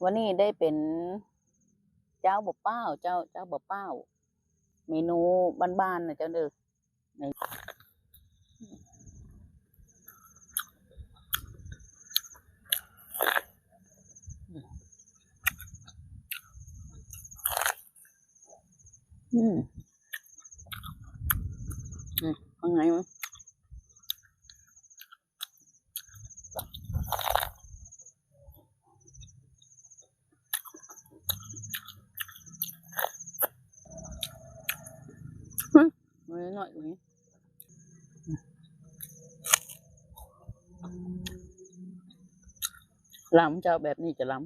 ມື້ນີ້ໄດ້ເປັນເຈົ້າບໍ່ປ້າວ ເຈົ້າ ເຈົ້າບໍ່ປ້າວ ເມນູບ້ານໆນະເຈົ້າເດີ. ນີ້ ອືມ ອືມ ຂ້າງໃນມັນ ອືມ ໜ້ອຍກວ່ານີ້ ລຳເຈົ້າ ແບບນີ້ຈະລຳ.